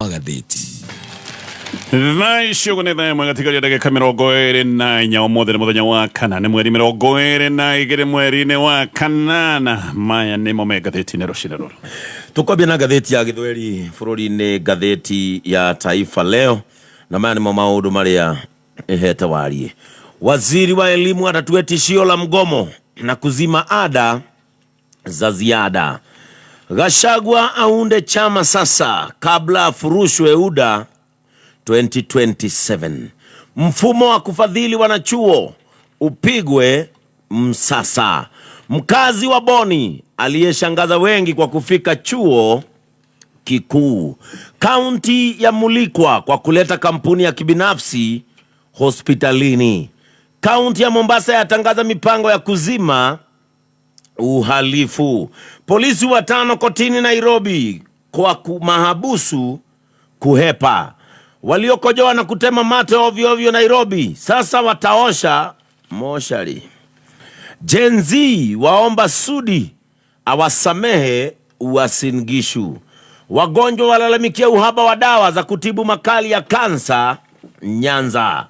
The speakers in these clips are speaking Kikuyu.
Magathĩti. Thaa ici ũguo nĩ thaa ĩmwe gatigaria ndagĩka 24. Ũmũthĩ nĩ mũthenya wa kana, nĩ mweri 22 mweri-inĩ wa kanana. Maya nĩmo me ngathĩti-inĩ rũcinĩ rũrũ. Tũkwambia na ngathĩti ya gĩthweri bũrũri-inĩ, ngathĩti ya Taifa Leo, na maya nĩmo maũndũ marĩa ĩhete wariĩ. Waziri wa elimu atatue tishio la mgomo na kuzima ada za ziada. Gachagua aunde chama sasa kabla afurushwe UDA 2027. Mfumo wa kufadhili wanachuo upigwe msasa. Mkazi wa Boni aliyeshangaza wengi kwa kufika chuo kikuu. Kaunti ya mulikwa kwa kuleta kampuni ya kibinafsi hospitalini. Kaunti ya Mombasa yatangaza mipango ya kuzima uhalifu. Polisi watano kotini Nairobi kwa mahabusu kuhepa. Waliokojoa na kutema mate ovyo ovyo Nairobi sasa wataosha moshari. Gen Z waomba Sudi awasamehe Uasin Gishu. Wagonjwa walalamikia uhaba wa dawa za kutibu makali ya kansa Nyanza.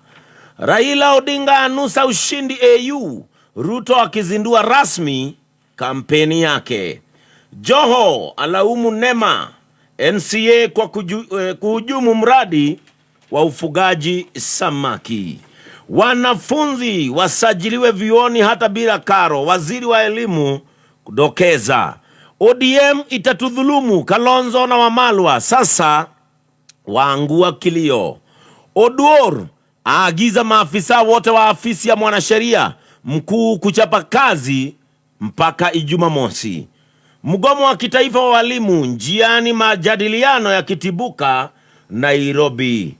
Raila Odinga anusa ushindi AU, Ruto akizindua rasmi kampeni yake. Joho alaumu NEMA NCA kwa kuhujumu mradi wa ufugaji samaki. Wanafunzi wasajiliwe vyuoni hata bila karo, waziri wa elimu kudokeza. ODM itatudhulumu, Kalonzo na Wamalwa sasa waangua kilio. Oduor aagiza maafisa wote wa afisi ya mwanasheria mkuu kuchapa kazi mpaka Ijumamosi. Mgomo wa kitaifa wa walimu njiani, majadiliano yakitibuka Nairobi.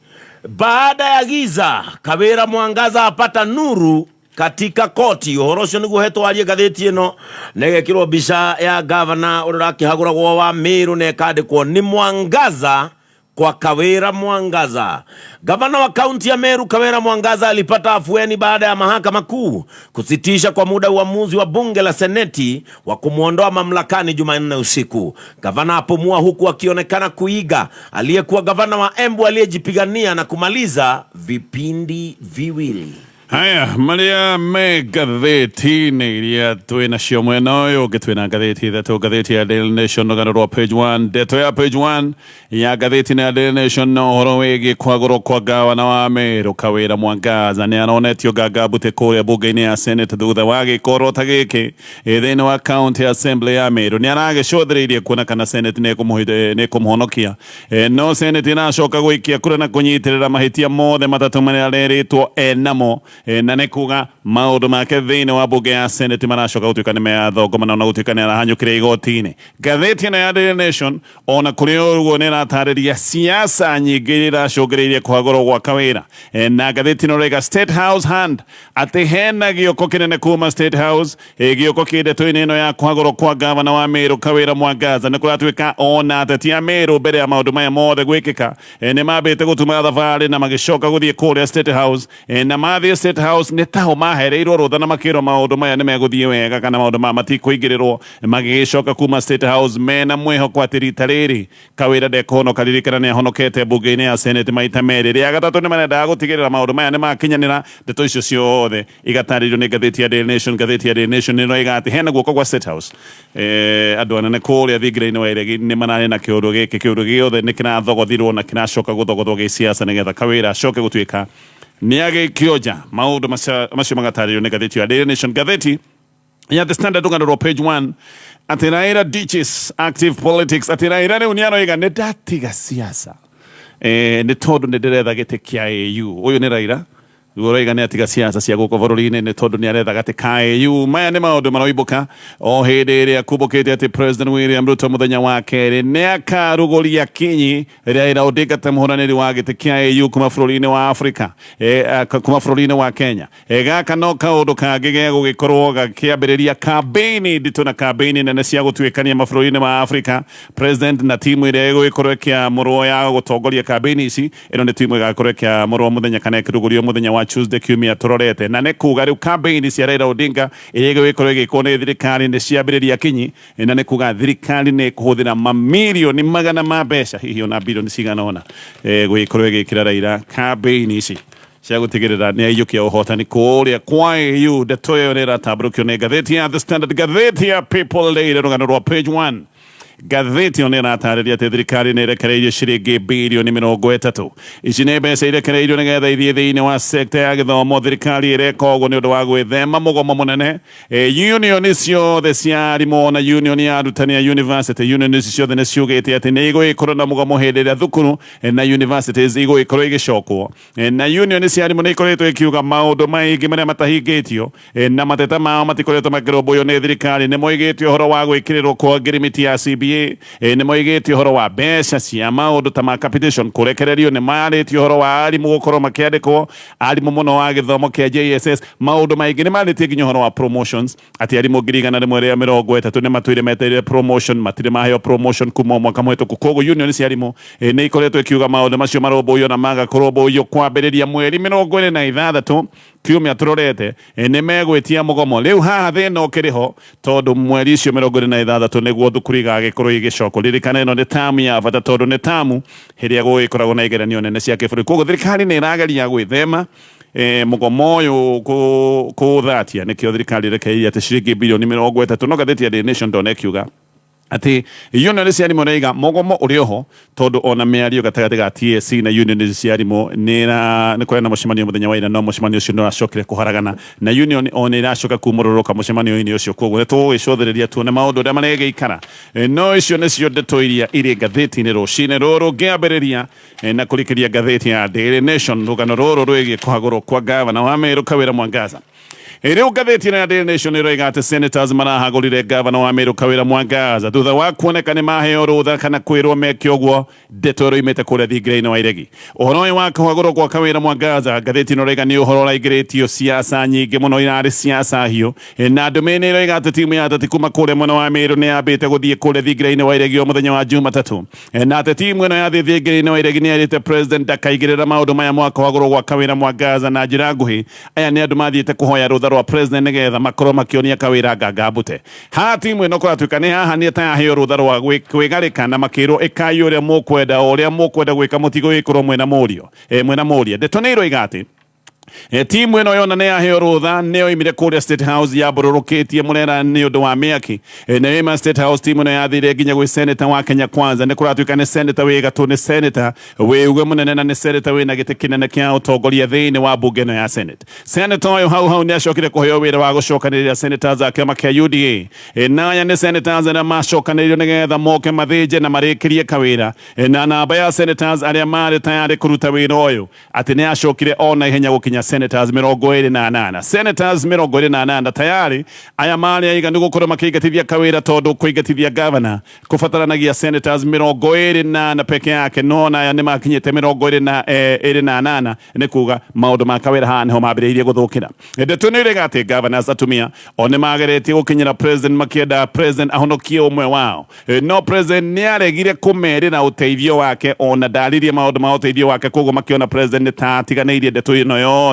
Baada ya giza, Kawira Mwangaza apata nuru katika koti. Ũhoro ũcio nĩguo hetwo warie ngathĩti ĩno, na ĩgekĩrwo mbica ya gavana ũrĩa ũrakĩhagũragwo wa Meru na ĩkandĩkwo nĩ Mwangaza kwa Kawira Mwangaza. Gavana wa kaunti ya Meru Kawira Mwangaza alipata afueni baada ya mahakama kuu kusitisha kwa muda uamuzi wa bunge la seneti wa kumwondoa mamlakani Jumanne usiku. Gavana apumua huku akionekana kuiga aliyekuwa gavana wa Embu aliyejipigania na kumaliza vipindi viwili. Haya marĩa me ngathĩti-inĩ iria twĩ nacio mwena ũyũ ũngĩ, twĩna ngathĩti ithatũ. Ngathĩti ya Daily Nation, rũgano rwa page 1, ndeto ya page 1 ya ngathĩti ya Daily Nation na ũhoro wĩgiĩ kwagũrwo kwa gavana wa Meru Kawĩra Mwangaza. Nĩ aronetio nganga mbute kũrĩa mbunge-inĩ ya Senate thutha wa gĩkorwo ta gĩkĩ thĩinĩ wa County Assembly ya Meru. Nĩ aragĩcũthĩrĩirie kuona kana Senate nĩ ĩkũmũhonokia, no Senate ĩracoka gũikia kura na kũnyitĩrĩra mahĩtia mothe matatũ marĩa arerĩtwo enamo, na nĩ kuga maũndũ make thĩinĩ wa mbunge ya Senate maracoka gũtuĩka nĩ meathongomana, ona gũtuĩka nĩ arahanyũkire igoti-inĩ. Ngathĩti ĩno ya Daily Nation ona kũrĩ ũguo nĩ ĩratarĩria siasa nyingĩ iria iracũngĩrĩirie kũhagũrwo gwa Kawĩra, na ngathĩti ĩno ĩrauga State House hand, atĩ hena gĩoko kĩnene kuma State House, gĩoko kĩ ndeto-inĩ ĩno ya kũhagũrwo kwa gavana wa Meru Kawĩra Mwangaza. Nĩ kũratuĩka ona ateti a Meru mbere ya maũndũ maya mothe gwĩkĩka, nĩ mambĩte gũtuma thabarĩ na magĩcoka gũthiĩ kũrĩa State House, na mathiĩ State House nĩ taho mahereirwo rũtha na makĩrwo maũndũ maya nĩ megũthiĩ wega kana maũndũ maya matikũingĩrĩrwo. Magĩgĩcoka kuma State House mena mwĩhoko atĩ rita rĩrĩ Kawĩra ndekũhonoka. Ririkana nĩ ahonokete mbunge-inĩ ya Senate maita merĩ. Rĩa gatatũ nĩ marendaga gũtigĩrĩra maũndũ maya nĩ makinyanĩra. Ndeto icio ciothe igatarĩrio nĩ ngathĩti ya Daily Nation. Ngathĩti ya Daily Nation nĩ ĩroiga atĩ hena guoko gwa State House, andũ anene kũrĩa thingira-inĩ wa iregi nĩ mararĩ na kĩũndũ gĩkĩ. Kĩũndũ gĩothe nĩ kĩrathogothirwo na kĩracoka gũthogothwo gĩsiasa nĩgetha Kawĩra acoke gũtuĩka nĩ agĩikio nja. Maũndũ macio magatarĩrio nĩ ngathĩti ya Daily Nation. Ngathĩti ya The Standard, rũgano rwa page 1, atĩ Raila ditches active politics, atĩ Raila rĩu nĩ aroiga nĩ ndatiga siasa, nĩ tondũ nĩ ndĩretha gĩtĩ kĩa AU. Ũyũ nĩ Raila rĩu ũroiga nĩ atiga siasa cia gũkũ bũrũri-inĩ nĩ tondũ nĩ aretha gatĩ ka AU. Maya nĩ maũndũ maroimbũka o hĩndĩ ĩrĩa kumbũkĩte atĩ President William Ruto mũthenya wa kerĩ nĩ akarugũria kinyi Raila Odinga ta mũhũranĩri wa gĩtĩ kĩa AU kuma bũrũri-inĩ wa Afrika, kuma bũrũri-inĩ wa Kenya. Gaka no kaũndũ kangĩ gegũgĩkorwo gakĩambĩrĩria kambĩini nditũ na kambĩini nene cia gũtuĩkania mabũrũri-inĩ ma Afrika. President na timu ĩrĩa ĩgũgĩkorwo ĩkĩamũrwo ya gũtongoria kambĩini ici, ĩno nĩ timu ĩgakorwo ĩkĩamũrwo mũthenya kana ĩkĩrugũrio mũthenya wa Tuesday kiumia tũrorete. Na nĩ kuga rĩu campaign cia Raila Odinga iria igũgĩkorwo igĩkwo nĩ thirikari nĩ ciambĩrĩria kinyi, na nĩ kuga thirikari nĩ ĩkũhũthĩra mamirioni magana ma mbeca, hihi ona bilioni cigana ũna, gũgĩkorwo ĩgĩkĩra Raila campaign ici cia gũtigĩrĩra nĩ aiyũkia ũhotani kũrĩa kwa AU. Ndeto ĩyo nĩ ĩratambũrũkio nĩ ngathĩti ya The Standard. Ngathĩti ya People Daily, rũgano rwa page 1, ngathĩti ĩyo nĩ ĩratarĩria atĩ thirikari nĩ ĩrekereirie ciringi birioni 30. Ici nĩ mbeca irekereirio nĩgetha ithiĩ thĩinĩ wa sekta ya gĩthomo. Thirikari ĩreka ũguo nĩ ũndũ wa gwĩthema mũgomo mũnene. Union ciothe cia arimũ na union ya arutani a university, union ici ciothe nĩ ciugĩte atĩ nĩ igũgĩkorwo na mũgomo hĩndĩ ĩrĩa thukuru na universities igũgĩkorwo igĩcokwo. Na union cia arimũ nĩ ikoretwo ikiuga maũndũ maingĩ marĩa matahingĩtio, na mateta mao matikoretwo makĩrũmbũiyo nĩ thirikari. Nĩ moigĩte ũhoro wa gwĩkĩrĩrwo kwa ngirimiti ya CBA, nĩ moigĩte ũhoro wa mbeca cia maũndũ ta ma capitation kũrekererio, nĩ marĩtie ũhoro wa arimũ gũkorwo makĩandĩkwo, arimũ mũno wa gĩthomo kĩa JSS, maũndũ maingĩ. Nĩ marĩtie nginya ũhoro wa promotions, atĩ arimũ 130,000 nĩ matũire metereire promotion, matirĩ maheo promotion kuma mwaka mũhĩtũku. Koguo union cia arimũ nĩ ikoretwo ikiuga maũndũ macio marũmbũiyo, na maga kũrũmbũiyo kwambĩrĩria mweri 26 kiumia tũrorete, nĩ megwĩtia mũgomo. Rĩu haha thĩna ũkĩrĩ ho tondũ mweri ũcio 26 nĩguo thukuru igagĩkorwo igĩcokwo. Ririkana ĩno nĩ tamu ya bata tondũ nĩ tamu ĩrĩa gũgĩkoragwo na igeranio nene cia kĩbũrũri. Koguo thirikari nĩ ĩrageria gwĩthema mũgomo ũyũ kũũthatia, nĩkĩo thirikari ĩrekereirie atĩ ciringi birioni 30. No ngathĩti ya Daily Nation ndona ĩkiuga atĩ union cia arimũ nĩiga mũgomo ũrĩ oho, tondũ ona mĩario gatagatĩ ga TSC na union cia arimũ nĩ kũrĩ na mũcemanio mũthenya wa ira, no mũcemanio ũcio nĩ ũracokire kũharagana na union o nĩ iracoka kumũrũrũka mũcemanio-inĩ ũcio. Koguo nĩ tũgũgĩcũthĩrĩria tuone maũndũ ũrĩa maregĩikara. No icio nĩcio ndeto iria irĩ ngathĩti-inĩ rũcinĩ rũrũ. Ngĩambĩrĩria na kũrikĩria ngathĩti ya Daily Nation, rũgano rũrũ rwĩgiĩ kũhagũrwo kwa gavana wa Meru Kawĩra Mwangaza. Rĩu ngathĩti ĩno ya Daily Nation ĩroiga atĩ senators marahagũrire gavana wa Meru Kawĩra Mwangaza thutha wa kuoneka nĩ maheo rũtha kana kwĩrwo meke ũguo. Ndeto ĩroimĩte kũrĩa thingira-inĩ wa iregi. Ũhoro ũyũ wa kũhagũrwo kwa Kawĩra Mwangaza, ngathĩti ĩno ĩroiga nĩ ũhoro ũraingĩrĩtio siasa nyingĩ mũno, irarĩ siasa hiũ. Na ndũmĩrĩri nĩ ĩroiga atĩ timu ya ateti kuma kũrĩa mwena wa Meru nĩ yambĩte gũthiĩ kũrĩa thingira-inĩ wa iregi o mũthenya wa Jumatatũ, na atĩ timu ĩno yathiĩ thingira-inĩ wa iregi nĩ yerĩte president ndakaigĩrĩra maũndũ maya ma kũhagũrwo gwa Kawĩra Mwangaza. Na njĩra nguhĩ, aya nĩ andũ mathiĩte kũhoya rũtha rwa president nĩgetha makorwo makĩonia Kawĩra nganga mbute. Haha timu ĩno kũratuĩka nĩ haha nĩ ta yaheo rũtha rwa kwĩgarĩka na makĩrwo ĩkai ũrĩa mũkwenda, o ũrĩa mũkwenda gwĩka, mũtigũgĩkorwo mwĩna mũrio, mwĩna mũria. Ndeto nĩ iroiga atĩ timu ĩno yona nĩ yaheo rũtha nĩ yoimire kũrĩa State House yambũrũrũkĩtie mũrera nĩ ũndũ wa mĩaki. Na yoima State House, timu ĩno yathire nginya gwĩ senator wa Kenya Kwanza. Nĩ kũratuĩka nĩ senator wĩ gatũ, nĩ senator wĩ uge mũnene, na nĩ senator wĩna gĩtĩ kĩnene kĩa ũtongoria thĩinĩ wa bunge ĩno ya Senate. Senator ũyũ hau hau nĩ acokire kũheo wĩra wa gũcokanĩrĩria senators a kĩama kĩa UDA. Na aya nĩ senators arĩa macokanĩrĩirio nĩgetha moke mathĩnje na marĩkĩrie kawĩra. Na namba ya senators arĩa marĩ tayarĩ kũruta wĩra ũyũ atĩ nĩ acokire o na ihenya gũkinya senators 28. Senators 28 tayarĩ aya marĩ aiganu gũkorwo makĩingatithia kawĩra, tondũ kũingatithia governor kũbataranagia senators 24 peke yake, no na aya nĩ makinyĩte 28. Nĩ kuga maũndũ ma kawĩra haha nĩho mambĩrĩirie gũthũkĩra. Ndeto nĩ ĩrega atĩ governors atumia o nĩ mageretie gũkinyĩra president makĩenda president ahonokie ũmwe wao. No president nĩ aregire kũmerĩra ũteithio wake, ona ndaririe maũndũ ma ũteithio wake. Koguo makĩona president nĩ ta atiganĩirie ndeto ĩno yothe.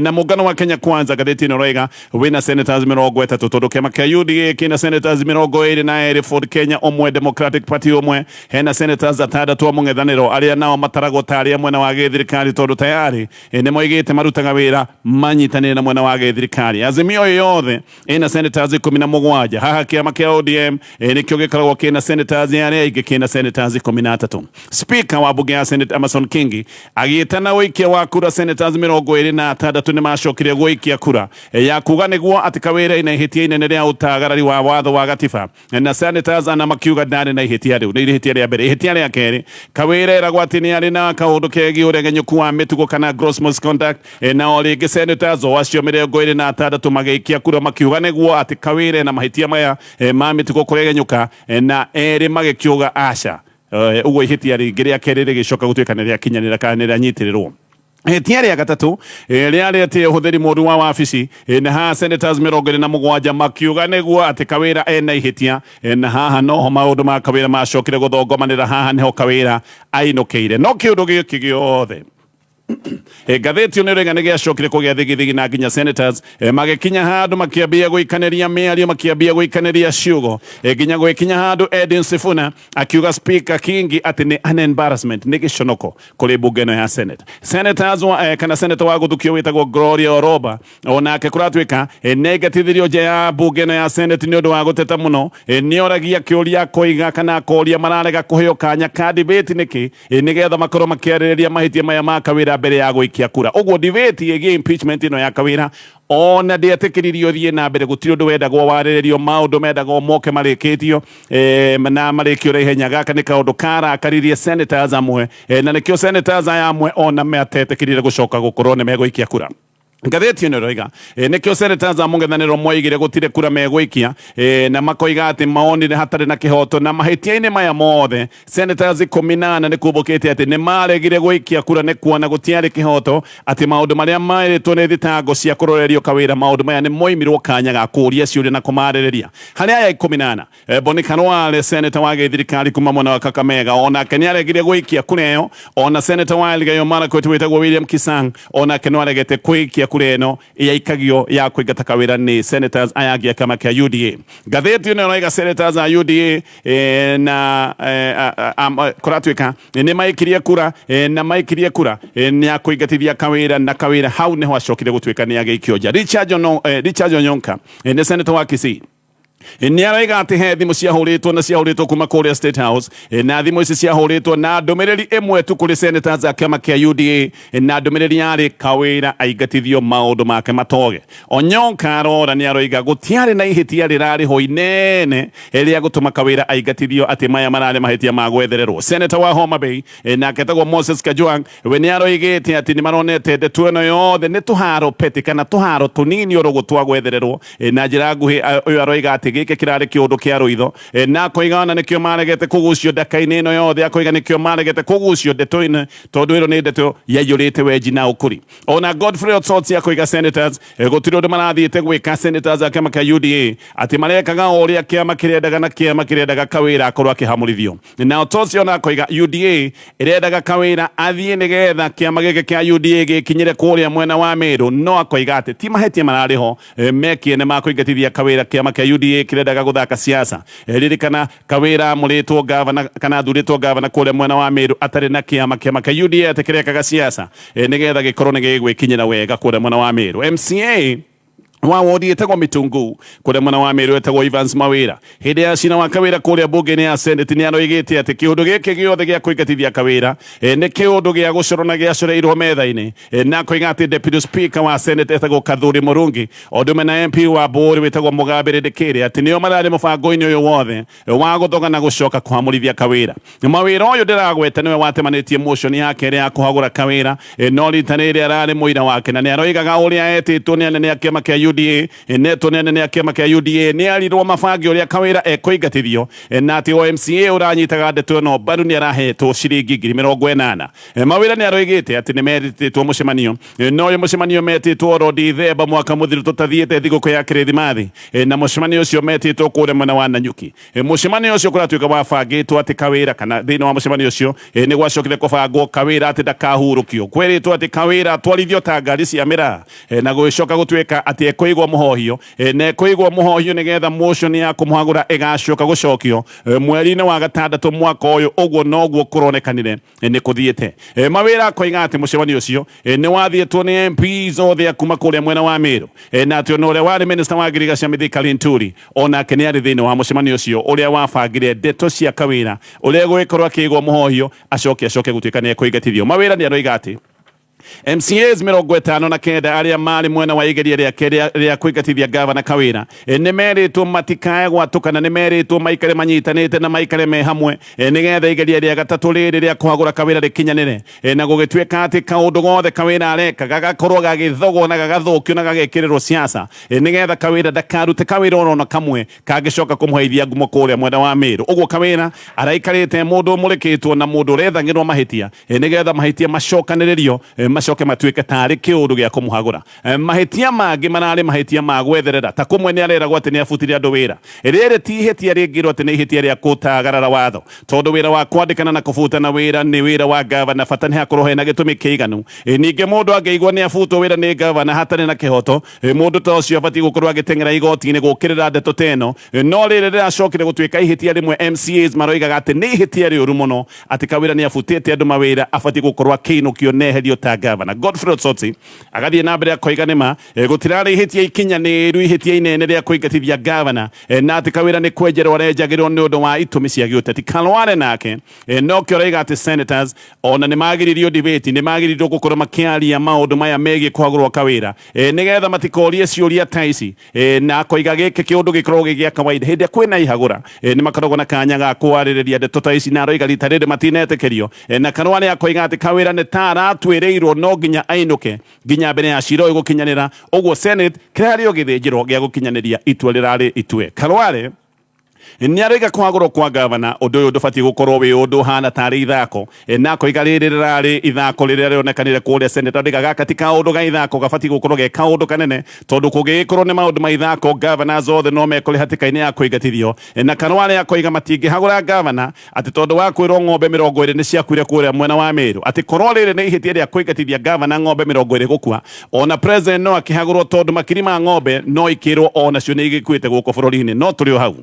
Na mũngano wa Kenya Kwanza, ngathĩti ĩno ĩroiga wĩna senators 30, tondũ kĩama kĩa UDA kĩna senators 22, Ford Kenya ũmwe, Democratic Party ũmwe, hena senators atandatũ a mũng'ethanĩro arĩa nao mataragwo tarĩ a mwena wa gĩthirikari, tondũ tayarĩ nĩ moigĩte marutaga wĩra manyitanĩre na mwena wa gĩthirikari. Azimio yothe ĩna senators 17. Haha kĩama kĩa ODM nĩkĩo gĩkoragwo kĩna senators arĩa aingĩ, kĩna senators 13. Speaker wa bunge ya Senate Amason Kingi agĩtana ũikia wa kura, senators 26 nĩ macokire gũikia kura ya kuga nĩguo atĩ Kawĩra ina ihĩtia inene rĩa ũtagarari wa watho wa gatiba, na senators ana makiuga ndarĩ na ihĩtia. Rĩu nĩ ihĩtia rĩa mbere. Ihĩtia rĩa kerĩ, Kawĩra eragwo atĩ nĩ arĩ na kaũndũ kegiĩ ũregenyũku wa mĩtugo kana gross misconduct. Na o rĩngĩ senators o acio 26 magĩikia kura makiuga nĩguo atĩ Kawĩra ena mahĩtia maya ma mĩtugo kũregenyũka, na erĩ magĩkiuga aca. Ũguo ihĩtia rĩngĩ rĩa kerĩ rĩgĩcoka gũtuĩka nĩ rĩakinyanĩra kana nĩ rĩanyitĩrĩrwo. Ihĩtia rĩa gatatũ rĩarĩ atĩ ũhũthĩri mũũru wa wabici, na haha senators 27 makiuga nĩguo atĩ Kawĩra ena ihĩtia. Na haha noho maũndũ ma Kawĩra macokire gũthongomanĩra, haha nĩho Kawĩra ainũkĩire. No kĩũndũ gĩkĩ gĩothe Ngathĩti ĩyo nĩ ĩroiga nĩ gĩacokire kũgĩa thigithigi na nginya senators magĩkinya handũ makĩambia gũikanĩria mĩario, makĩambia gũikanĩria ciugo, nginya gũgĩkinya handũ Edwin Sifuna akiuga Speaker Kingi atĩ nĩ an embarrassment, nĩ gĩconoko kũrĩ mbunge ĩno ya Senate. Senators wa, kana senator wa gũthukio wĩtagwo Gloria Oroba onake kũratuĩka nĩ aingatithirio nja ya mbunge ĩno ya Senate nĩ ũndũ wa gũteta mũno. Nĩ oragia kĩũria akoiga kana akoria mararega kũheo kanya ka debate nĩkĩ, nĩgetha makorwo makĩarĩrĩria mahĩtia maya ma Kawĩra mbere ya gũikia kura. Ũguo debate ĩgiĩ impeachment ĩno ya Kawĩra ona ndĩetĩkĩririo ĩthiĩ na mbere, gũtirĩ ũndũ wendagwo warĩrĩrio, maũndũ mendagwo moke marĩkĩtio na marĩkio na ihenya. Gaka nĩ kaũndũ karakaririe senators amwe, na nĩkĩo senators aya amwe ona matetĩkĩrire gũcoka gũkorwo nĩ megũikia kura. Ngathĩti ĩno ĩroiga nĩkĩo senators a mũng'ethanĩro moigire gũtirĩ kura megũikia, na makoiga atĩ maonire hatarĩ na kĩhoto na mahĩtia-inĩ maya mothe. Senators 14 nĩ kumbũkĩte atĩ nĩ maregire gũikia kura nĩ kuona gũtiarĩ kĩhoto, atĩ maũndũ marĩa merĩtwo nĩ thitango cia kũrorerio Kawĩra, maũndũ maya nĩ moimirwo kanya ga kũũria ciũria na kũmarĩrĩria. Harĩ aya 14, Boni Khalwale, senator wa gĩthirikari kuma mwena wa Kakamega, onake nĩ aregire gũikia kura ĩyo. Ona senator wa Elgeyo Marakwet wĩtagwo William Kisang onake no aregete kũikia kura ĩno yaikagio ya kũingata Kawĩra nĩ senators aya angĩ a kĩama kĩa UDA. Ngathĩti ĩno ĩroiga senators a UDA na kũratuĩka nĩ maikirie kura, na maikirie kura nĩ ya kũingatithia Kawĩra, na Kawĩra hau nĩho acokire gũtuĩka nĩ agĩikio nja. Richard Onyonka nĩ senator wa Kisii, nĩ araiga atĩ he thimũ ciahũrĩtwo na ciahũrĩtwo kuma kũrĩa State House, na thimũ ici ciahũrĩtwo na ndũmĩrĩri ĩmwe tu kũrĩ senators a kĩama kĩa UDA, na ndũmĩrĩri yarĩ Kawĩra aingatithio maũndũ make matoge. Onyonka arora nĩ aroiga gũtiarĩ na ihĩtia rĩrarĩ ho inene rĩa gũtũma Kawĩra aingatithio, atĩ maya mararĩ mahĩtia ma gwethererwo. Senator wa Homa Bay, nake etagwo Moses Kajwang, we nĩ aroigĩte atĩ nĩ maronete ndeto ĩno yothe nĩ tũharo petty kana tũharo tũnini oro twa gwethererwo. Na njĩra nguhĩ, ũyũ aroiga atĩ gĩkĩ kĩrarĩ kĩũndũ kĩa rũitho, na akoiga ona nĩkĩo maregete kũgucio ndaka-inĩ ĩno yothe, akoiga nĩkĩo maregete kũgucio ndeto-inĩ tondũ ĩno nĩ ndeto yaiyũrĩte wenji na ũkũri. Ona Godfrey Osotsi akoiga senators gũtirĩ ũndũ marathiĩte gwĩka, senators a kĩama kĩa UDA, atĩ marekaga o ũrĩa kĩama kĩrendaga na kĩama kĩrendaga Kawĩra akorwo akĩhamũrithio. Na Osotsi ona akoiga UDA ĩrendaga Kawĩra athiĩ nĩgetha kĩama gĩkĩ kĩa UDA gĩkinyĩre kũrĩa mwena wa Meru, no akoiga atĩ ti mahĩtia mararĩ ho mekiene ma kũingatithia Kawĩra, kĩama kĩa UDA kĩrendaga gũthaka siasa. Ririkana Kawĩra amũrĩtwo gavana kana athurĩtwo gavana kũrĩa mwena wa Meru atarĩ na kĩama, kĩama kĩa UDA atĩ kĩrekaga siasa nĩgetha gĩkorwo nĩ gĩgwĩkinyĩra wega kũrĩa mwena wa Meru. MCA wa wodi ĩtagwo Mitungu kũrĩa mwena wa Meru ĩtagwo Evans Mawĩra, hĩndĩ ya cira wa Kawĩra kũrĩa mbunge-inĩ ya Senate, nĩ aroigĩte atĩ kĩũndũ gĩkĩ gĩothe gĩa kũingatithia Kawĩra nĩ kĩũndũ gĩa gũcorwo na gĩacoreirwo metha-inĩ, na akoiga atĩ Deputy Speaker wa Senate etagwo Kathuri Murungi o ũndũ ũmwe na MP wa Bũũri wĩtagwo Mũgambi Rĩndĩkĩrĩ atĩ nĩo mararĩ mũbango-inĩ ũyũ wothe wa gũthoga na gũcoka kũhamũrithia Kawĩra. Mawĩra ũyũ ndĩragweta nĩwe watemanĩtie motion ya kerĩ ya kũhagũra Kawĩra, no rita rĩrĩ ararĩ mũira wake na nĩ aroigaga ũrĩa etĩtwo nĩ anene a kĩama kĩa UDA, netwo nĩ anene a kĩama kĩa UDA nĩ arirwo mabange ũrĩa Kawĩra ekũingatithio, na atĩ o MCA ũranyitaga ndeto ĩno mbaru nĩ arahetwo ciringi 80,000. Mawĩra nĩ aroigĩte atĩ nĩ metĩtwo mũcemanio, no ũyũ mũcemanio metĩtwo oro Dithemba mwaka mũthiru tũtathiĩte thigũkũ ya Kĩrĩthimathi, na mũcemanio ũcio metĩtwo kũrĩa mwena wa Nanyuki. Mũcemanio ũcio kũratuĩka wabangĩtwo atĩ Kawĩra kana thĩinĩ wa mũcemanio ũcio nĩ gwacokire kũbangwo Kawĩra atĩ ndakahurũkio. Kwerĩtwo atĩ Kawĩra atwarithio ta ngari cia mĩraa, na gũgĩcoka gũtuĩka atĩ ekũigwo mũhohio, na ekũigwo mũhohio nĩgetha motion ya kũmũhagũra ĩgacoka gũcokio mweri-inĩ wa gatandatũ mwaka ũyũ. Ũguo noguo kũronekanire nĩ kũthiĩte. Mawĩra akoiga atĩ mũcemanio ũcio nĩ wathiĩtwo nĩ MPs othe a kuma kũrĩa mwena wa Meru, na atĩ ona ũrĩa warĩ minister wa ngirigaca Mithika Linturi onake nĩ arĩ thĩinĩ wa mũcemanio ũcio ũrĩa wabangire ndeto cia Kawĩra ũrĩa egũgĩkorwo akĩigwo mũhohio acoke gũtuĩka nĩ ekũingatithio. Mawĩra nĩ aroiga atĩ MCAs 59 arĩa marĩ mwena wa igeria rĩake rĩa kũingatithia gavana Kawĩra nĩ merĩtwo matikae gwatũkana, nĩ merĩtwo maikare manyitanĩte na maikare me hamwe nĩgetha igeria rĩa gatatũ rĩrĩ rĩa kũhagũra Kawĩra rĩkinyanĩre, na gũgĩtuĩka atĩ kaũndũ gothe Kawĩra areka gagakorwo gagĩthogwo na gagathũkio na gagekĩrĩrwo siasa nĩgetha Kawĩra ndakarute kawĩra orona kamwe kangĩcoka kũmũheithia ngumo kũrĩa mwena wa Meru. Ũguo Kawĩra araikarĩte mũndũ ũmũrĩkĩtwo na mũndũ ũrethagĩrwo mahĩtia, nĩgetha mahĩtia macokanĩrĩrio. Macoke matuĩke tarĩ kĩũndũ gĩa kũmũhagũra. Mahĩtia mangĩ mararĩ mahĩtia ma gwetherera, ta kũmwe nĩ areragwo atĩ nĩ abutire andũ wĩra. Rĩrĩ ti ihĩtia rĩngĩrwo atĩ nĩ ihĩtia rĩa kũtagarara watho, tondũ wĩra wa kwandĩkana na kũbutana wĩra nĩ wĩra wa ngavana, bata nĩ hakorwo hena gĩtũmi kĩiganu. Ningĩ mũndũ angĩigua nĩ abutwo wĩra nĩ ngavana hatarĩ na kĩhoto, mũndũ ta ũcio abatiĩ gũkorwo agĩteng'era igoti-inĩ gũkĩrĩra ndeto ta ĩno. No rĩrĩ rĩracokire gũtuĩka ihĩtia rĩmwe MCAs maroigaga atĩ nĩ ihĩtia rĩũru mũno atĩ Kawĩra nĩ abutĩte andũ mawĩra, abatiĩ gũkorwo akĩinũkio na eherio ta ngavana. Godfrey Osotsi agathiĩ na mbere akoiga nĩma gũtirarĩ ihĩtia ikinyanĩru, ihĩtia inene rĩa kũingatithia ngavana, na atĩ Kawĩra nĩ kwenjerwo arenjagĩrwo nĩ ũndũ wa itũmi cia gĩũteti. Kalware nake nokĩo aroiga atĩ senators ona nĩ magiririo debate, nĩ magiririo gũkorwo makĩaria maũndũ maya megiĩ kũhagũrwo Kawĩra, nĩgetha matikorie ciũria ta ici. Na akoiga gĩkĩ kĩũndũ gĩkoragwo gĩ gĩa kawaida hĩndĩ ĩrĩa kwĩna ihagũra, nĩ makoragwo na kanya ga kwarĩrĩria ndeto ta ici, na aroiga rita rĩrĩ matinetĩkĩrio. Na Karware akoiga atĩ Kawĩra nĩ ta aratuĩrĩirwo no nginya ainũke nginya mbere ya cira ũyũ gũkinyanĩra, ũguo Senate kĩrarĩ o gĩthĩnjĩro gĩa gũkinyanĩria itua rĩrarĩ itue. Karware nĩ aroiga kũhagũrwo kwa ngavana ũndũ ũyũ ndũbatiĩ gũkorwo wĩ ũndũ ũhana tarĩ ithako, na akoiga rĩrĩ rĩrarĩ ithako rĩrĩa rĩonekanire kũrĩa Senate. Andĩka gaka ti kaũndũ ga ithako, gabatiĩ gũkorwo ge kaũndũ kanene, tondũ kũngĩgĩkorwo nĩ maũndũ ma ithako, governors othe no mekore hatĩka-inĩ ya kũingatithio. Na Karware akoiga matingĩhagũra ngavana atĩ tondũ wa kwĩrwo ng'ombe 20 nĩ ciakuire kũrĩa mwena wa Meru, atĩ korwo rĩrĩ nĩ ihĩtia rĩa kũingatithia ngavana ng'ombe 20 gũkua, ona president no akĩhagũrwo tondũ makiri ma ng'ombe no ikĩrwo onacio nĩ igĩkuĩte gũkũ bũrũri-inĩ. No tũrĩ o hau.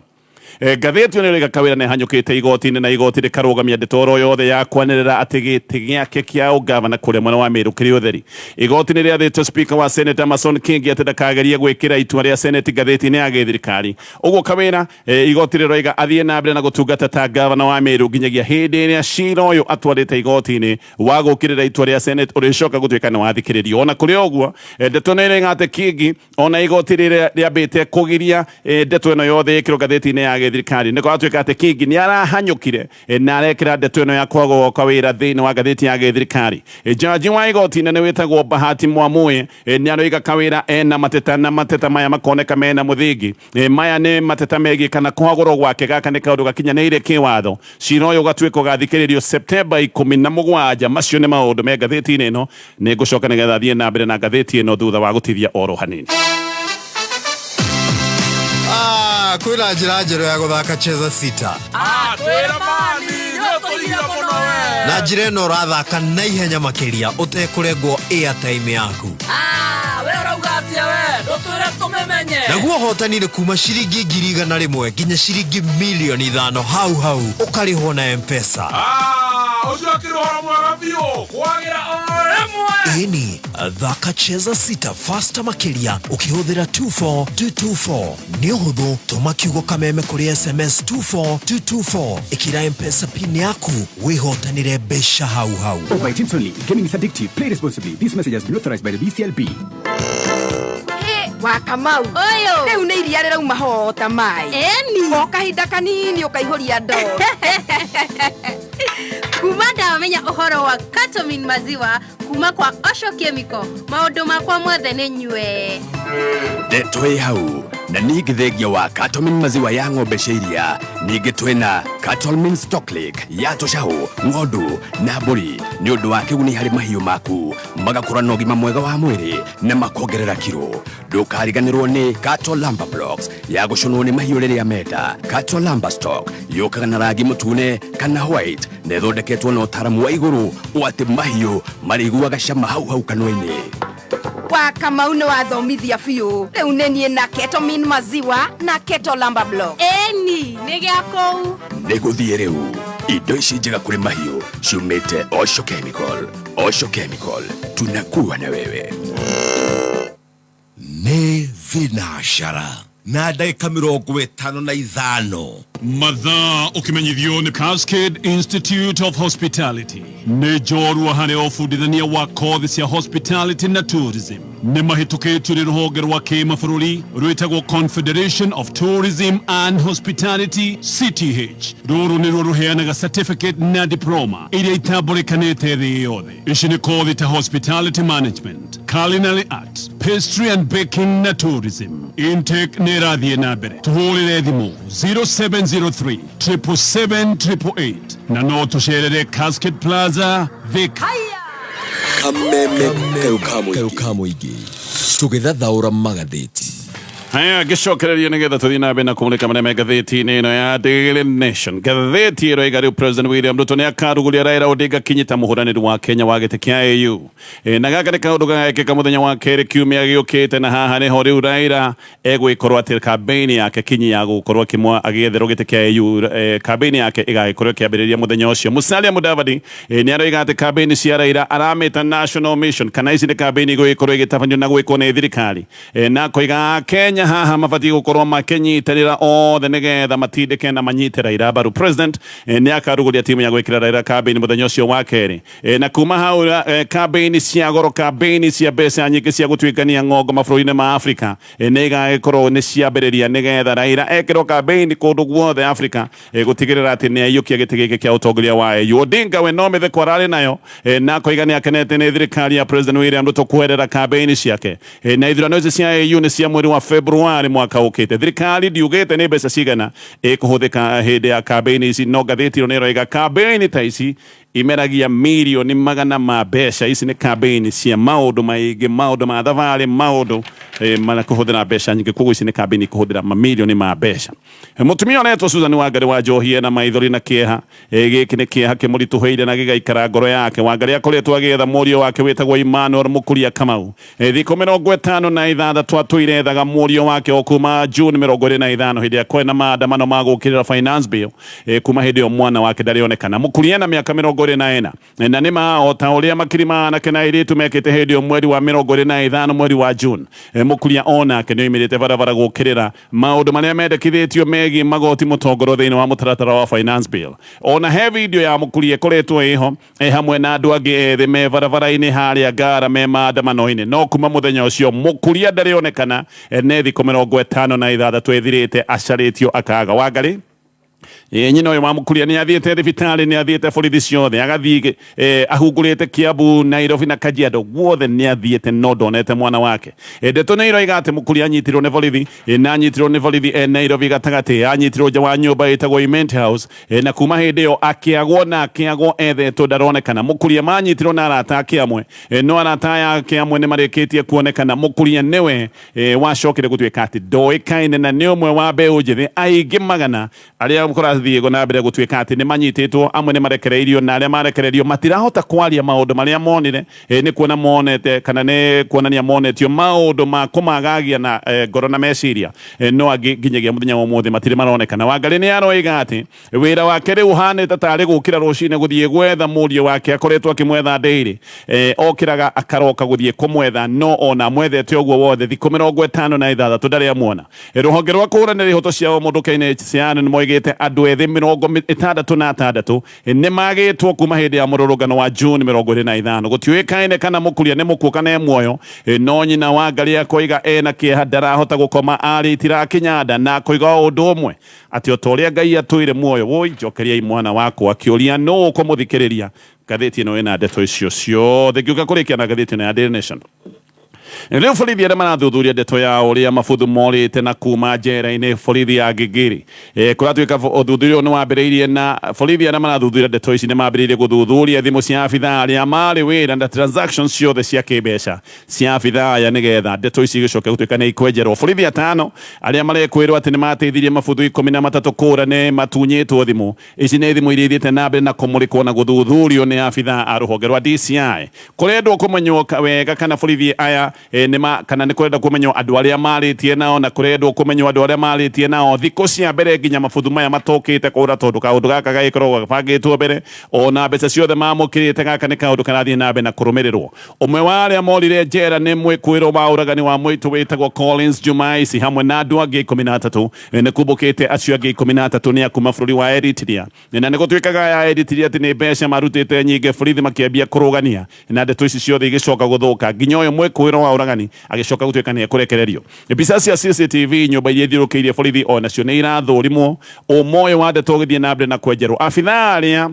Ngathĩti ĩyo nĩrĩga Kawĩra nĩahanyũkĩte igoti-inĩ na igoti rĩkarũgamia ndeto oro yothe ya kwanĩrĩra atĩ gĩtĩ gĩake kĩa ũngavana kũrĩa mwena wa Meru kĩrĩ ũtheri. Igoti nĩrĩathĩte Speaker wa Senate Amason Kingi atĩ ndakagerie gwĩkĩra itua rĩa Senate ngathĩti-inĩ ya gĩthirikari. Ũguo Kawĩra, igoti rĩroiga athiĩ na mbere na gũtungata ta ngavana wa Meru nginyagia hĩndĩ ĩrĩa cira ũyũ atwarĩte igoti-inĩ wa gũkĩrĩra itua rĩa Senate ũrĩcoka gũtuĩka nĩwathikĩrĩrio. Ona kũrĩ ũguo, ndeto nĩĩroiga atĩ Kingi ona igoti rĩrĩa rĩambĩte kũgiria ndeto ĩno yothe ĩkĩrwo ngathĩti-inĩ ya gĩthirikari, nĩ kũratuĩka atĩ Kingi nĩ arahanyũkire na arekĩra ndeto ĩno ya kwagwo kwa wĩra thĩinĩ wa ngathĩti ya gĩthirikari. Jaji wa igoti inene wĩtagwo Bahati Mwamuye nĩ aroiga Kawĩra ena mateta, na mateta maya makoneka mena mũthingi. Maya nĩ mateta megiĩ kana kũhagũrwo gwake gaka nĩ kaũndũ gakinyanĩire kĩwatho. Cira ũyũ ũgatuĩka ũgathikĩrĩrio Septemba 17. Macio nĩ maũndũ me ngathĩti-inĩ ĩno. Nĩ ngũcoka nĩgetha thiĩ na mbere na ngathĩti ĩno thutha wa gũtithia oro hanini. Ah, kwĩna njĩra njerũ ya gũthaka cheza sita. Ah, twĩra mani, nĩũtũrire mũno we. Na njĩra ĩno ũrathaka na ihenya makĩria ũtekũrengwo airtime yaku. Ah, we ũrauga atĩa we? Ndũtwĩre tũmĩmenye. Naguo ũhotani nĩ kuma ciringi 100,000 nginya ciringi 5,000,000 hau hau ũkarĩhwo na M-Pesa. Ah, ũcio akĩrĩ ũhoro mwega biũ. Kwagĩra o rĩmwe. Ĩni, thaka cheza sita faster makĩria ũkĩhũthĩra 24224. Nĩ ũhũthũ, tũma kiugo kameme kũrĩ SMS 24224, ĩkĩra M-Pesa pin yaku wĩhotanĩre mbeca hau hau. Over 18 only. Gaming is addictive. Play responsibly. This message has been authorized by the BCLB. Hĩ, wa Kamau. Ũyũ. Rĩu nĩ iria rĩrauma hota maĩ. Ĩni. O kahinda kanini ũkaihũria ndoo. Kuma ndamenya ũhoro wa Katomin maziwa kuma kwa Osho Chemical, maũndũ makwa mothe nĩ nyue. Ndeto ĩ hau na ningĩ thengia wa Katomin maziwa ya ng'ombe cia iria, ningĩ twĩna Katomin Stocklick ya tũcaũ, ng'ondu na mbũri nĩ ũndũ wa kĩguni harĩ mahiũ maku, magakũra na ũgima mwega wa mwĩrĩ na makongerera kiro. Ndũkariganĩrwo nĩ Kato Lumber Blocks ya gũcũnwo nĩ mahiũ rĩrĩa menda. Kato Lumber Stock yũkaga na rangi mũtune kana white na ĩthondeketwo na ũtaaramu wa igũrũ ũũ atĩ mahiũ marĩiguaga cama hau hau kanua-inĩ. Wa Kamau nĩ wathomithia biũ. Rĩu nĩ niĩ na Ketomin maziwa na Keto Lumber Block. Ĩni, nĩ gĩa kũu. Nĩ gũthiĩ rĩu. Indo ici njega kũrĩ mahiũ ciumĩte Osho Chemical. Osho Chemical, tunakuwa na wewe. Nĩ thinacara na ndagĩka 55. Mathaa ũkĩmenyithio nĩ Cascade Institute of Hospitality, nĩ njorua harĩ ũbundithania wa kothi cia hospitality na tourism. Nĩ mahĩtũkĩtio nĩ rũhonge rwa kĩmabũrũri rwĩtagwo Confederation of Tourism and Hospitality, CTH. Rũrũ nĩruo rũheanaga certificate na diploma iria itambũrĩkanĩte thĩ yothe. Ici nĩ kothi ta hospitality management, culinary arts, pastry and baking na tourism. Intake nĩ ĩrathiĩ na mbere. Tũhũrĩre thimũ 0703 777 888 na no tũcerere Cascade Plaza, Thika. Kameme kayũ ka mũingĩ tũgĩthathaũra magathĩti. Haya, ngĩcokereria nĩgetha tũthiĩ na mbere na kũmũrĩka marĩa me ngathĩti-inĩ ĩno ya Daily Nation. Ngathĩti ĩroiga rĩu President William Ruto nĩ akarugũria Raila Odinga Kinyi ta mũhũranĩri wa Kenya wa gĩtĩ kĩa AU. Na gaka nĩ kaũndũ gagekĩka mũthenya wa kerĩ kiumia gĩũkĩte, na haha nĩho rĩu Raila egwĩkorwo atĩ kambeini yake Kinyi ya gũkorwo akĩmwa agĩetherwo gĩtĩ kĩa AU, kambeini yake ĩgagĩkorwo ĩkĩambĩrĩria mũthenya ũcio. Musalia Mudavadi nĩ aroiga atĩ kambeini cia Raila aramĩta national mission, kana ici nĩ kambeini igũgĩkorwo igĩtabanio na gwĩkwo nĩ thirikari. Na akoiga Akenya haha mabatiĩ gũkorwo makĩnyitanĩra othe nĩgetha matindĩke na manyite Raila mbaru. President nĩ akarugũria timu ya gwĩkĩra Raila kambeini mũthenya ũcio wa kerĩ. Na kuma hau kambeini cia goro, kambeini cia mbeca nyingĩ cia gũtuĩkania ng'ongo mabũrũri-inĩ ma Afrika nĩ igagĩkorwo nĩ ciambĩrĩria nĩgetha Raila ekĩrwo kambeini kũndũ guothe Afrika gũtigĩrĩra atĩ nĩ aiyũkia gĩtĩ gĩkĩ kĩa ũtongoria wa AU. Odinga we no mĩtheko ararĩ nayo, na akoiga nĩ akenete nĩ thirikari ya President William Ruto kweherera kambeini ciake. Na ithurano ici cia AU nĩ cia mweri wa February mwaka ũkĩte. Thirikari ndiugĩte nĩ mbeca cigana ĩkũhũthĩka hĩndĩ ya kambeini ici, no ngathĩti ĩno nĩ ĩroiga kambeini ta ici imeragia mirioni magana ma mbeca. Ici nĩ kambeini cia maũndũ maingĩ, maũndũ ma thabarĩ, maũndũ ma kũhũthĩra mbeca nyingĩ, koguo ici nĩ kambeini ikũhũthĩra mamirioni ma mbeca. Mũtumia ũretwo Susan Wangari wa Njohi ena maithori na kĩeha. Gĩkĩ nĩ kĩeha kĩmũritũhĩire na gĩgaikara ngoro yake. Wangari akoretwo agĩetha mũriũ wake wĩtagwo Emmanuel Mũkuria Kamau. Thikũ 56 atũire ethaga mũriũ wake o kuma June 25 hĩndĩ ĩrĩa kwarĩ na maandamano ma gũkĩrĩra finance bill. Kuma hĩndĩ ĩyo mwana wake ndarĩ onekana. Mũkuria ena mĩaka 24, na nĩ ma o ta ũrĩa makiri ma anake na airĩtu mekĩte hĩndĩ ĩyo mweri wa 25 mweri wa June. Mũkuria onake nĩ oimĩrĩte barabara gũkĩrĩra maũndũ marĩa mendekithĩtio megiĩ magoti mũtongoro thĩinĩ wa mũtaratara wa finance bill. Ona he video ya Mũkuria ĩkoretwo ĩho hamwe na andũ angĩ ethĩ me barabara-inĩ harĩa Ngara me maandamano-inĩ, no kuma mũthenya ũcio Mũkuria ndarĩ onekana. Nĩ thikũ 56 ĩthirĩte acarĩtio akaga. Wangari nyina ũyũ wa Mũkuria nĩ athiĩte thibitarĩ, nĩ athiĩte borithi ciothe, agathiĩ ahungurĩte Kiambu, Nairobi na Kajiado guothe nĩ athiĩte, no ndonete mwana wake. Ndeto nĩ iroiga atĩ Mũkuria anyitirwo nĩ borithi, na anyitirwo nĩ borithi Nairobi gatagatĩ, anyitirwo nja wa nyũmba ĩtagwo Imenti House, na kuma hĩndĩ ĩyo akĩagwo na akĩagwo ethetwo ndaronekana. Mũkuria manyitirwo na arata ake amwe, no arata aya ake amwe nĩ marĩkĩtie kuonekana. Mũkuria nĩwe wacokire gũtuĩka atĩ ndoĩkaine na nĩ ũmwe wa mbeũ njĩthĩ aingĩ magana arĩa kũrathiĩ na mbere gũtuĩka atĩ nĩ manyitĩtwo, amwe nĩ marekereirio, na arĩa marekereirio matirahota kwaria maũndũ marĩa monire, nĩ kuona monete kana nĩ kuonania monetio maũndũ ma kũmagagia na ngoro na meciria, no angĩ nginyagia mũthenya wa ũmũthĩ matirĩ maronekana. Wangari nĩ aroiga atĩ wĩra wake rĩu ũhanĩte tarĩ gũkĩra rũcinĩ gũthiĩ gwetha mũriũ wake akoretwo akĩmwetha daily. Okĩraga akaroka gũthiĩ kũmwetha, no ona amwethete ũguo wothe thikũ 56 ndarĩ amuona. Rũhonge rwa kũhũranĩra ihoto cia mũndũ KNHCR nĩ moigĩte andũ ethĩ 66 nĩ magĩtwo kuma hĩndĩ ya mũrũrũngano wa June 25. Gũtiũĩkaine kana Mũkuria nĩ mũkuũ kana e muoyo, no nyina wa Ngarĩ akoiga ena kĩeha, ndarahota gũkoma arĩ itirakinya nda, na akoiga o ũndũ ũmwe atĩ o ta ũrĩa Ngai atũire muoyo, woi njokeriai mwana wakwa, akĩũria nũ ũkũmũthikĩrĩria. Ngathĩti ĩno ĩna ndeto icio ciothe. Ngĩũka kũrĩkia na ngathĩti ĩno ya Daily Nation. Rĩu borithi arĩa marathuthuria ndeto ya ũrĩa mabuthu morĩte na kuma njera-inĩ borithi ya Gigiri. Kũratuĩka ũthuthuria ũyũ nĩ wambĩrĩirie na borithi arĩa marathuthuria ndeto ici nĩ mambĩrĩirie gũthuthuria thimũ cia abithaa arĩa marĩ wĩra na transactions ciothe cia kĩmbeca cia abithaa aya nĩgetha ndeto ici igĩcoke gũtuĩka nĩ ikwenjerwo. Borithi atano arĩa marekwĩrwo atĩ nĩ mateithirie mabuthu 13 kũra nĩ matunyĩtwo thimũ. Ici nĩ thimũ iria ithiĩte na mbere na kũmũrĩkwo na gũthuthurio nĩ abithaa a rũhonge rwa DCI. Kũrendwo kũmenywo wega kana borithi aya nĩ kana nĩ kũrenda kũmenywo andũ arĩa marĩtie nao, na kũrendwo kũmenywo andũ arĩa marĩtie nao thikũ cia mbere nginya mabuthu maya matokĩte kũra, tondũ kaũndũ gaka gagĩkoragwo gabangĩtwo mbere, ona mbeca ciothe mamũkĩrĩte, gaka nĩ kaũndũ karathiĩ na mbere na kũrũmĩrĩrwo. Ũmwe wa arĩa morire njera nĩ mwĩkũĩrwo wa ũragani wa mũitũ wĩtagwo Collins Jumaisi hamwe na andũ angĩ 13. Nĩ kumbũkĩte acio angĩ 13 nĩ a kuma bũrũri wa Eritrea, na nĩ gũtuĩkaga ya Eritrea atĩ nĩ mbeca marutĩte nyingĩ, borithi makĩambia kũrũgania na ndeto ici ciothe igĩcoka gũthũka nginya ũyũ mwĩkũĩrwo wa ũragani agĩcoka gũtuĩka nĩ ekũrekererio. Mbica cia CCTV nyũmba iria ithiũrũkĩirie borithi o nacio nĩ irathũrimwo, ũma ũyũ wa ndeto ũgĩthiĩ na mbere na kwenjerwo. Abithaa arĩa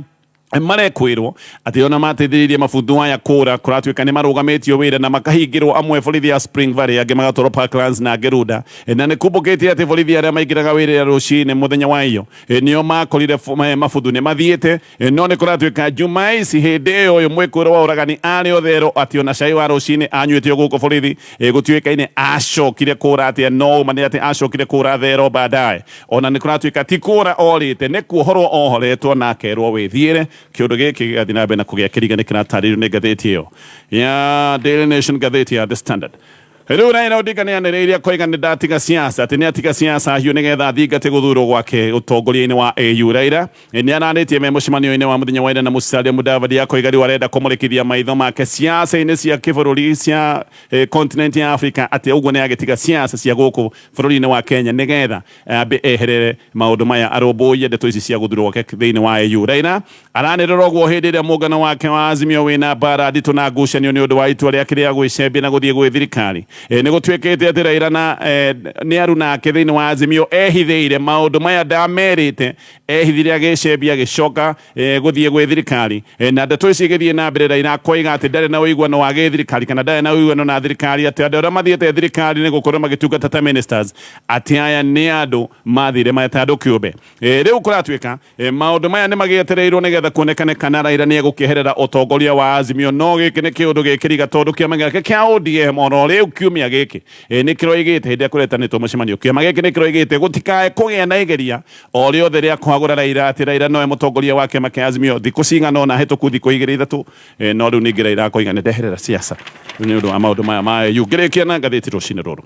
Marekwĩrwo atĩ ona mateithĩrĩirie mabuthu aya kũra kũratuĩka nĩ marũgamĩtio wĩra na makahingĩrwo, amwe borithi ya Spring Valley, angĩ magatwarwo Parklands na angĩ Runda. Na nĩ kumbũkĩte atĩ borithi arĩa maingĩraga wĩra rũcinĩ mũthenya wa iyo nĩo makorire mabuthu nĩ mathiĩte. No nĩ kũratuĩka Jumaa ici hĩndĩ ĩyo ũyũ mwĩkũĩrwo wa ũragani arĩ otherũ atĩ ona cai wa rũcinĩ anyuĩte o gũkũ borithi gũtuĩkaine acokire kũra atĩa, no ũma nĩ atĩ acokire kũra thero baadaye. Ona nĩ kũratuĩka ti kũra orĩte, nĩ kuohorwo ohoretwo na akerwo wĩthiĩre. Kĩũndũ gĩkĩ gĩgathiĩ na mbere na kũgĩa kĩriga nĩ kĩratarĩrio nĩ ngathĩti ĩyo ya Daily Nation, ngathĩti ya The Standard. Rĩu Raila Odinga nĩ anĩrĩire akoiga nĩ ndatiga siasa, atĩ nĩ atiga siasa hiũ nĩgetha athingate gũthurwo gwake ũtongoria-inĩ wa AU. Raila nĩ aranĩtie me mũcemanio-inĩ wa mũthenya wa ira na Musalia Mudavadi, akoiga rĩu arenda kũmũrĩkithia maitho make siasa-inĩ cia kĩbũrũri cia continent ya Africa, atĩ ũguo nĩ agĩtiga siasa cia gũkũ bũrũri-inĩ wa Kenya nĩgetha ambe eherere maũndũ maya, arũmbũiye ndeto ici cia gũthurwo gwake thĩinĩ wa AU. Raila aranĩrĩra ũguo hĩndĩ ĩrĩa mũngano wake wa Azimio wĩna mbara nditũ na ngucanio nĩ ũndũ wa itua rĩake rĩa gwĩcembia na gũthiĩ gwĩ thirikari. Nĩ gũtuĩkĩte atĩ Raila na nĩ aruna ake thĩinĩ wa Azimio ehithĩire maũndũ maya ndamerĩte, ehithire agĩcembia agĩcoka gũthiĩ gwĩ thirikari. Na ndeto ici igĩthiĩ na mbere, Raila akoiga atĩ ndarĩ na ũiguano wa gĩthirikari kana ndarĩ na ũiguano na thirikari, atĩ andũ arĩa mathiĩte thirikari nĩ gũkorwo magĩtungata ta ministers, atĩ aya nĩ andũ mathire ta andũ kĩũmbe. Rĩu kũratuĩka maũndũ maya nĩ magĩetereirwo nĩgetha kuonekane kana Raila nĩ egũkĩeherera ũtongoria wa Azimio. No gĩkĩ nĩ kĩũndũ gĩkĩriga tondũ kĩama gĩake kĩa ODM oro rĩu kiumia gĩkĩ nĩ kĩroigĩte hĩndĩ ĩrĩa kũretanĩtwo mũcemanio, kĩama gĩkĩ nĩ kĩroigĩte gũtikae kũgĩa na igeria o rĩothe rĩa kũhagũra Raila atĩ Raila nowe mũtongoria wa kĩama kĩa Azimio thikũ cigana ũna hĩtũku, thikũ igĩrĩ ithatũ. No rĩu ningĩ Raila akoiga nĩ ndeherera siasa nĩ ũndũ wa maũndũ maya ma AU. Ngĩrĩkia na ngathĩti rũcinĩ rũrũ,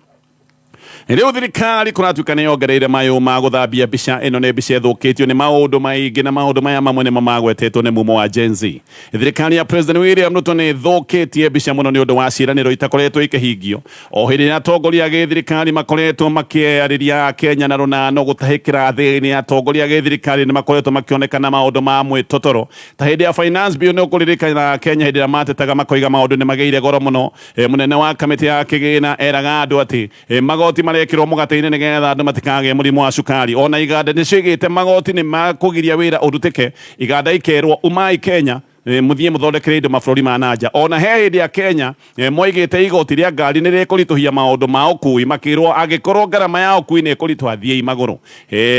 rĩu thirikari kũratuĩka nĩ yongereire mayũ ma gũthambia mbica. Ĩno nĩ mbica ĩthũkĩtio nĩ maũndũ maingĩ, na maũndũ maya mamwe nĩmo magwetetwo nĩ mumo wa Gen Z. Thirikari ya President William Ruto nĩ ĩthũkĩtie mbica mũno nĩ ũndũ wa ciĩranĩro itakoretwo ikĩhingio, o hĩndĩ ĩrĩa atongoria a gĩthirikari makoretwo makĩarĩria Akenya na rũnano gũtahĩkĩra thĩinĩ. Atongoria a gĩthirikari nĩ makoretwo makĩonekana maũndũ ma mwĩtotoro ta hĩndĩ ya finance bill. Nĩ ũkũririkana Kenya hĩndĩ ĩrĩa matetaga makoiga maũndũ nĩ magĩire goro mũno. Mũnene wa kamĩtĩ ya kĩgĩna eraga andũ atĩ magoti marekĩrwo mũgate-inĩ nĩgetha andũ matikagĩe mũrimũ wa cukari. Ona iganda nĩ cioigĩte magoti nĩ makũgiria wĩra ũrutĩke, iganda ikerwo umai Kenya, mũthiĩ mũthondekere indo mabũrũri ma nanja. Ona he hĩndĩ ya Kenya moigĩte igoti rĩa ngari nĩ rĩkũritũhia maũndũ ma ũkui, makĩrwo angĩkorwo ngarama ya ũkui nĩ ĩkũritũha thiĩi magũrũ.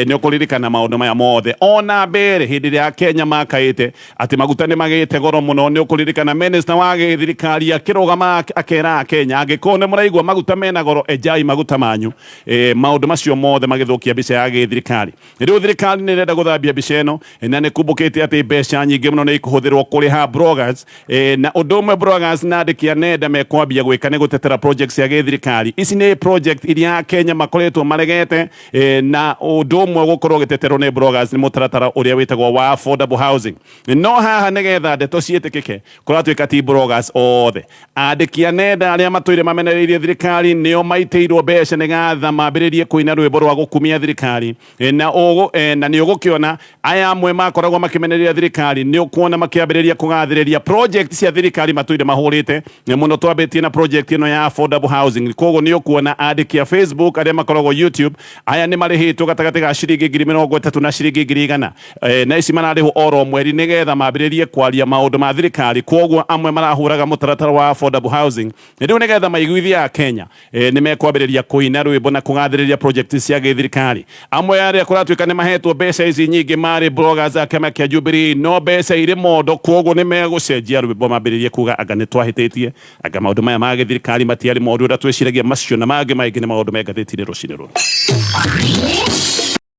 Nĩ ũkũririkana maũndũ maya mothe. Ona mbere hĩndĩ ĩrĩa Kenya makaĩte atĩ maguta nĩ magĩte goro mũno, nĩ ũkũririkana minister wa gĩthirikari akĩrũgama akera Akenya angĩkorwo nĩ mũraigua maguta mena goro enjai maguta manyu. Maũndũ macio mothe magĩthũkia mbica ya gĩthirikari. Rĩu thirikari nĩ ĩrenda gũthambia mbica ĩno, na nĩ kumbũkĩte atĩ mbeca nyingĩ mũno nĩ ikũhũthĩrwo kũrĩha bloggers. Na ũndũ ũmwe bloggers na andĩki a nenda mekwambia gwĩka nĩ gũtetera projects cia gĩthirikari. Ici nĩ project iria Akenya makoretwo maregete, na ũndũ ũmwe gũkorwo ũgĩteterwo nĩ bloggers nĩ mũtaratara ũrĩa wĩtagwo wa affordable housing. No haha nĩgetha ndeto ciĩtĩkĩke, kũratuĩka ti bloggers othe, andĩki a nenda arĩa matũire mamenereirie thirikari nĩo maitĩirwo mbeca nĩgetha mambĩrĩrie kũina rwĩmbo rwa gũkumia thirikari. Na nĩ ũgũkĩona aya amwe makoragwo makĩmenereria thirikari nĩ ũkuona makĩambĩrĩria kũgathĩrĩria project cia thirikari matũire mahũrĩte mũno. Twambĩtie na project ĩno ya affordable housing. Koguo nĩ ũkuona andĩki a Facebook arĩa makoragwo YouTube aya nĩ marĩhĩtwo gatagatĩ ga ciringi 30,000 na ciringi 100,000, na ici mararĩhwo oro mweri nĩgetha mambĩrĩrie kwaria maũndũ ma thirikari. Koguo amwe marahũraga mũtaratara wa affordable housing, rĩu nĩgetha maiguithie a Kenya nĩ mekwambĩrĩria kũina rwĩmbo na kũgathĩrĩria project cia gĩthirikari. Amwe arĩa kũratuĩka nĩ mahetwo mbeca ici nyingĩ marĩ bloggers a kĩama kĩa Jubilee, no mbeca irĩ mondo, koguo nĩ megũcenjia rwĩmbo mambĩrĩrie kuga anga nĩ twahĩtĩtie, anga maũndũ maya ma gĩthirikari matiarĩ moru ũrĩa twĩciragia. Macio na mangĩ maingĩ nĩ maũndũ me ngathĩti-inĩ rũcinĩ rũrũ.